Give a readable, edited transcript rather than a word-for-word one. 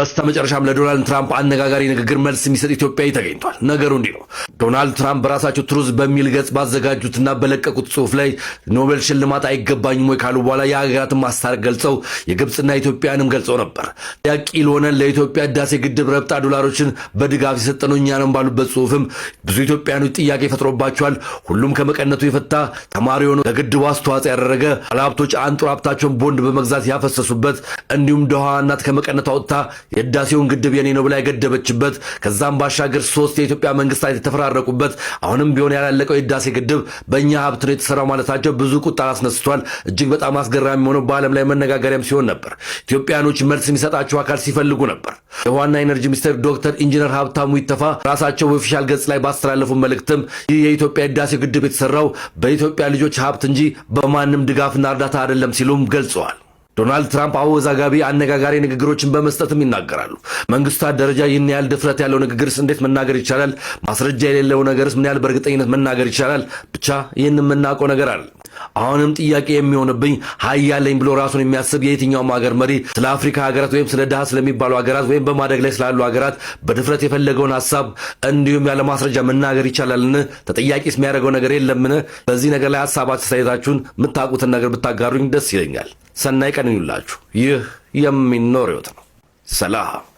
በስተመጨረሻም ለዶናልድ ትራምፕ አነጋጋሪ ንግግር መልስ የሚሰጥ ኢትዮጵያዊ ተገኝቷል። ነገሩ እንዲህ ነው። ዶናልድ ትራምፕ በራሳቸው ትሩዝ በሚል ገጽ ባዘጋጁትና በለቀቁት ጽሑፍ ላይ ኖቤል ሽልማት አይገባኝም ወይ ካሉ በኋላ የሀገራትን ማስታረቅ ገልጸው የግብፅና ኢትዮጵያንም ገልጸው ነበር። ያቂል ሆነን ለኢትዮጵያ ህዳሴ ግድብ ረብጣ ዶላሮችን በድጋፍ የሰጠነው እኛ ነን ባሉበት ጽሑፍም ብዙ ኢትዮጵያኖች ጥያቄ ፈጥሮባቸዋል። ሁሉም ከመቀነቱ የፈታ ተማሪ ሆኖ ለግድቡ አስተዋጽኦ ያደረገ፣ ባለሀብቶች አንጡራ ሀብታቸውን ቦንድ በመግዛት ያፈሰሱበት፣ እንዲሁም ድሃዋ እናት ከመቀነቱ አውጥታ የህዳሴውን ግድብ የኔ ነው ብላ የገደበችበት፣ ከዛም ባሻገር ሶስት የኢትዮጵያ መንግስታት የተፈራረቁበት፣ አሁንም ቢሆን ያላለቀው የህዳሴ ግድብ በእኛ ሀብት ነው የተሰራው ማለታቸው ብዙ ቁጣ አስነስቷል። እጅግ በጣም አስገራሚ ሆኖ በዓለም ላይ መነጋገሪያም ሲሆን ነበር። ኢትዮጵያኖች መልስ የሚሰጣቸው አካል ሲፈልጉ ነበር። የውሃና ኤነርጂ ሚኒስትር ዶክተር ኢንጂነር ሀብታሙ ኢተፋ ራሳቸው በ official ገጽ ላይ ባስተላለፉ መልእክትም ይህ የኢትዮጵያ ህዳሴ ግድብ የተሰራው በኢትዮጵያ ልጆች ሀብት እንጂ በማንም ድጋፍና እርዳታ አይደለም ሲሉም ገልጸዋል። ዶናልድ ትራምፕ አወዛጋቢ አነጋጋሪ ንግግሮችን በመስጠትም ይናገራሉ። መንግስታት ደረጃ ይህን ያህል ድፍረት ያለው ንግግርስ እንዴት መናገር ይቻላል? ማስረጃ የሌለው ነገርስ ምን ያህል በእርግጠኝነት መናገር ይቻላል? ብቻ ይህን የምናውቀው ነገር አለ። አሁንም ጥያቄ የሚሆንብኝ ሀያል ነኝ ብሎ ራሱን የሚያስብ የየትኛውም ሀገር መሪ ስለ አፍሪካ ሀገራት ወይም ስለ ድሃ ስለሚባሉ ሀገራት ወይም በማደግ ላይ ስላሉ ሀገራት በድፍረት የፈለገውን ሀሳብ እንዲሁም ያለ ማስረጃ መናገር ይቻላልን? ተጠያቂስ የሚያደርገው ነገር የለምን? በዚህ ነገር ላይ ሀሳብ አስተያየታችሁን የምታውቁትን ነገር ብታጋሩኝ ደስ ይለኛል። ሰናይ ቀን ይሁንላችሁ። ይህ የሚኖር ህይወት ነው። ሰላም።